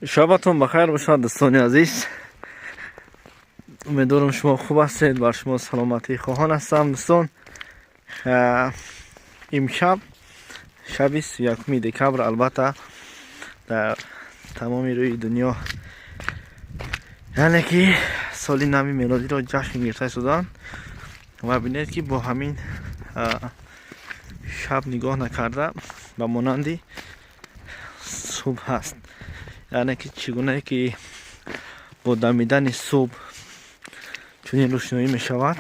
Шабатон бахайр бошад, дӯстони азиз. Умедворам, шумо хуб ҳастед, бар шумо саломатӣ хоҳон ҳастам. Дӯстон, имшаб шаби 31 декабр, албатта, дар тамоми рӯи дунё, яъне ки соли нави мелодиро ҷашн гирифта истоданд. Ва бинед, ки бо ҳамин шаб нигоҳ накарда, ба монанди субҳ ҳаст. Яъне ки чӣ гунае ки бо дамидани субҳ чунин рӯшноӣ мешавад,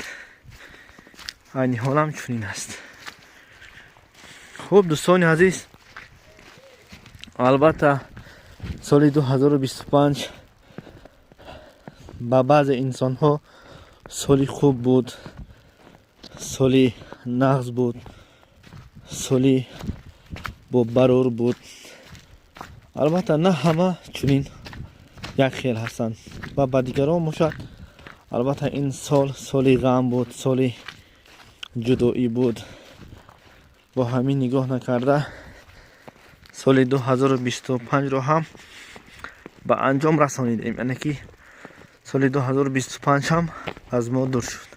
айни ҳолам чунин аст. Хуб, дӯстони азиз, албатта, соли 2025 ба баъзе инсонҳо соли хуб буд, соли нағз буд, соли бо барор буд. Албатта, на ҳама чунин як хел ҳастанд ва ба дигарон бошад, албатта, ин сол соли ғам буд, соли ҷудоӣ буд. Бо ҳамин нигоҳ накарда, соли 2025-ро ҳам ба анҷом расонидем, яъне ки соли 2025 ҳам аз мо дур шуд.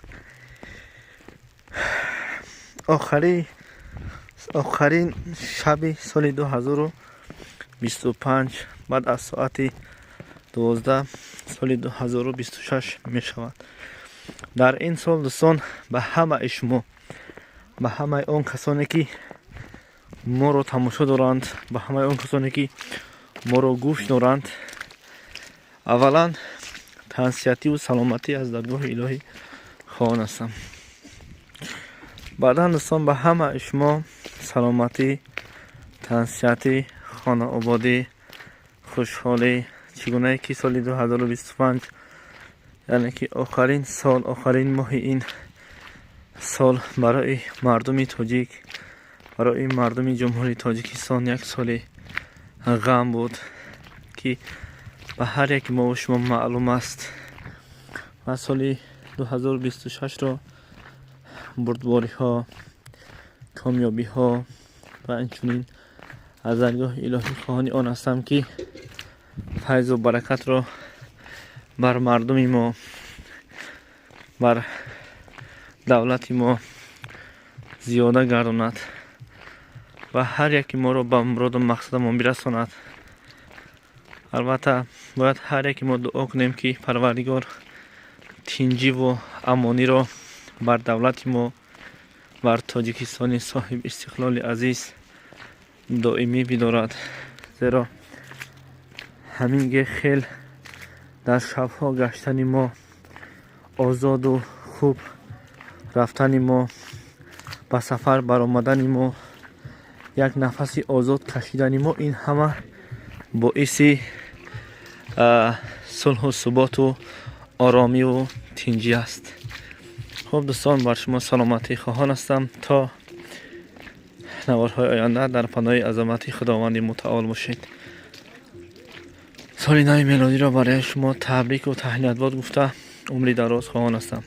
Охарин шаби соли 2025 баъд аз соати 12 соли 2026 мешавад. Дар ин сол, дӯстон, ба ҳамаи шумо, ба ҳамаи он касоне, ки моро тамошо доранд, ба ҳамаи он касоне, ки моро гӯш доранд, аввалан тансиҳативу саломатӣ аз даргоҳи илоҳӣ хоҳон ҳастам. Баъдан, дӯстон, ба ҳамаи шумо саломатӣ, тансиҳатӣ, хонаободӣ, хушҳолӣ. Чӣ гунае ки соли 2025, яъне ки охарин сол, охарин моҳи ин сол барои мардуми тоҷик, барои мардуми Ҷумҳурии Тоҷикистон як соли ғам буд, ки ба ҳар яки мову шумо маълум аст, ва соли 2026-ро бурдбориҳо, комёбиҳо ва инчунин аз даргоҳи илоҳӣ хоҳони он ҳастам, ки файзу баракатро бар мардуми мо, бар давлати мо зиёда гардонад ва ҳар яки моро ба муроду мақсадамон бирасонад. Албатта, бояд ҳар яки мо дуо кунем, ки Парвардигор тинҷиву амониро бар давлати мо, бар Тоҷикистони соҳиби истиқлоли азиз доимӣ бидорад, зеро ҳамин хел дар шабҳо гаштани мо, озоду хуб рафтани мо, ба сафар баромадани мо, як нафаси озод кашидани мо, ин ҳама боиси сулҳу суботу оромиву тинҷӣ аст. Хуб, дӯстон, бар шумо саломатӣ хоҳон ҳастам. То наворҳои оянда дар паноҳи азамати Худованди Мутаол бошед. Соли нави мелодиро барои шумо табрику таҳниятбод гуфта, умри дароз хоҳон ҳастам.